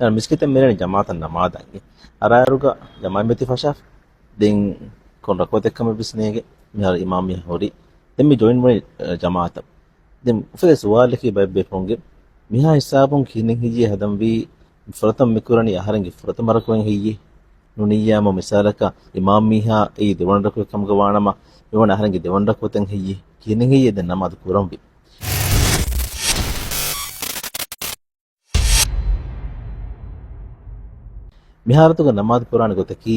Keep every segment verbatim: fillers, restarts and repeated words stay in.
މިސްކިތަށް މިރޭނެ ޖަމާޢަތަށް ނަމާދަށް އަރާއިރުގަ ޖަމާޢަތް މިތި ފަށާފަ. ދެން ކޮން ރަކުޢަތެއް ކަމެއް ވެސް ނޭނގެ. މިހާރު އިމާމް މީހާ ހުރި. ދެން މި ޖޮއިން ވަނީ، އަ، ޖަމާޢަތަށް. ދެން އުފެދޭ ސުވާލަކީ ބައެއް ބޭފުޅުންގެ، މިހާ ހިސާބުން ކިހިނެއް ހެއްޔޭ ހަދަންވީ؟ ފުރަތަމަ މިކުރަނީ އަހަރެންގެ ފުރަތަމަ ރަކުޢަތް ހެއްޔޭ؟ ނޫނިއްޔާމު މިސާލަކަށް އިމާމް މީހާ އެއީ ދެވަނަ ރަކުޢަތް ކަމުގަ ވާނަމަ، މިވަނީ އަހަރެންގެ ދެވަނަ ރަކުޢަތެއް ހެއްޔޭ؟ ކިހިނެއް ހެއްޔޭ ދެން ނަމާދު ކުރަންވީ؟ މި ހާލަތުގަ ނަމާދު ކުރާނެ ގޮތަކީ،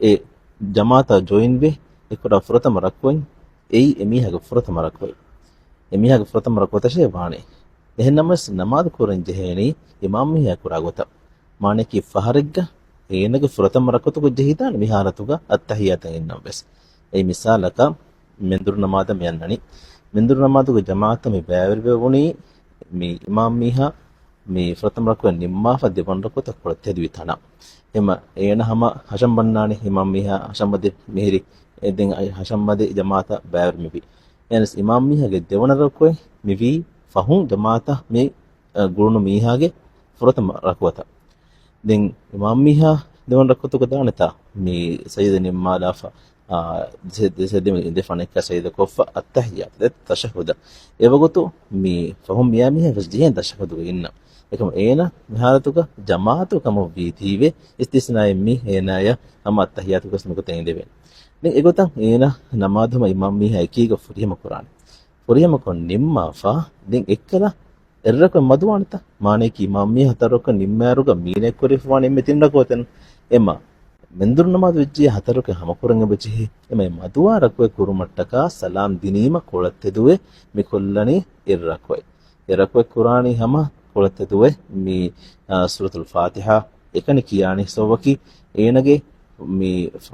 އެ ޖަމާޢަތާ ޖޮއިންވެ އެކުރާ ފުރަތަމަ ރަކުޢަތް އެއީ އެ މީހާގެ ފުރަތަމަ ރަކުޢަތް. އެ މީހާގެ ފުރަތަމަ ރަކުޢަތަށޭ ވާނެ. އެހެންނަމަވެސް ނަމާދު ކުރަން ޖެހޭނީ އިމާމް މީހާ ކުރާ ގޮތަށް. މާނައަކީ ފަހަރެއްގަ އޭނަގެ ފުރަތަމަ ރަކުޢަތުގަ ޖެހިދާނެ މި ހާލަތުގަ އައްތަޙިއްޔާތަށް އިންނަން ވެސް. އެއީ މިސާލަކަށް މެންދުރު ނަމާދަށް މި އަންނަނީ. މެންދުރު ނަމާދުގެ ޖަމާޢަތަށް މި ބައިވެރިވެވުނީ މި އިމާމް މީހާ މި ފުރަތަމަ ރަކުޢަތް ނިންމާފަ ދެވަނަ ރަކުޢަތަށް ކޮޅަށް ތެދުވި ތަނަށް. އެމަ އޭނަ ހަމަ ހަށަން ބަންނާނެ އިމާމް މީހާ ހަށަން ބަދެ މިހިރި. އެ ދެން އައި ހަށަން ބަދެ ޖަމާޢަތަށް ބައިވެރި މިވީ. އެހެނަސް އިމާމް މީހާގެ ދެވަނަ ރަކުޢަތް މިވީ ފަހުން ޖަމާޢަތަށް މި، އަ، ގުޅުނު މީހާގެ ފުރަތަމަ ރަކުޢަތަށް. ދެން އިމާމް މީހާ ދެވަނަ ރަކުޢަތުގަ ދާނެތާ މި ސަޖިދަ ނިންމާލާފަ، އާ، ދެ-، ދެ-، ދެމެދު އިނދެފަ އަނެއްކާ ސަޖިދަ ކޮށްފަ އައްތަޙިއްޔާތު ދެ ތަޝައްހުދަށް. އެވަގުތު މި ފަހުން މިޔާ މީހާ ވެސް ޖެހޭނެ ތަޝައްހުދުގަ އިންނަ. އެކަމަ އޭނަ މި ހާލަތުގަ ޖަމާޢަތު ކަމަށް ވީތީވެ އިސްތިސްނާއެއް މި އޭނާޔަށް ހަމަ އައްތަޙިއްޔާތުގަ ވެސް މިގޮތަށް އިނދެވޭނެ. ދެން އެގޮތަށް އޭނަ ނަމާދު ހަމަ އިމާމް މީހާ އެކީގަ ފުރިހަމަ ކުރާނެ. ފުރިހަމަކޮށް ނިންމާފަ ދެން އެއްކަލަ އެއްރަކު މަދުވާނެތަ؟ މާނައަކީ އިމާމް މީހާ ހަތަރު ރަކު ނިންމާއިރުގަ މީނަ ކުރެފަވާނެ އެންމެ ތިން ރަކުޢަތެއް. އެމަ މެންދުރު ނަމާދު ވެއްޖެ ހަތަރު ރަކު ހަމަކުރަން އެބަޖެހޭ. އެމަ މަދުވާ ރަކުޢަތް ކުރުމަށްޓަކާ ސަލާމް ދިނީމަ ކޮޅަށް ތެދުވެ މި ކޮށްލަނީ އެއްރަކުޢަތް. އެއްރަކުޢަތް ކުރާނީ ހަމަ ކޮޅަށް ތެދުވެ މި، އާ، ސޫރަތުލް ފާތިޙާ އެކަނި ކިޔާނީ. ސަބަބަކީ އޭނަގެ މި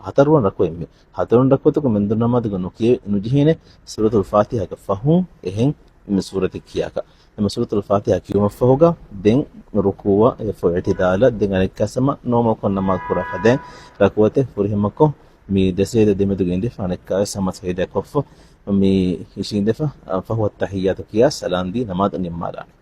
ހަތަރުވަނަ ރަކުޢަތް މި ހަތަރުވަނަ ރަކުޢަތުގަ މެންދުރު ނަމާދުގަ ނުކިޔެ-، ނުޖެހޭނެ ސޫރަތުލް ފާތިޙާގެ ފަހުން އެހެން މި ސޫރަތެއް ކިޔާކަށް. އެމަ ސޫރަތުލް ފާތިޙާ ކިޔުމަށްފަހުގަ ދެން ރުކޫޢަށް އެފަ އިޢުތިދާލަށް ދެން އަނެއްކާ ހަމަ ނޯމަލްކޮށް ނަމާދު ކުރާ ފަދައިން ރަކުޢަތެއް ފުރިހަމަކޮށް މި ދެ ސަޖިދަ ދެމެދުގަ އިނދެފަ އަނެއްކާވެސް ހަމަ ސަޖިދަ ކޮށްފަ މި އިށީނދެފަ، އަ، ފަހު އައްތަޙިއްޔާތު ކިޔާ ސަލާމް ދީ ނަމާދު ނިންމާލާނެ.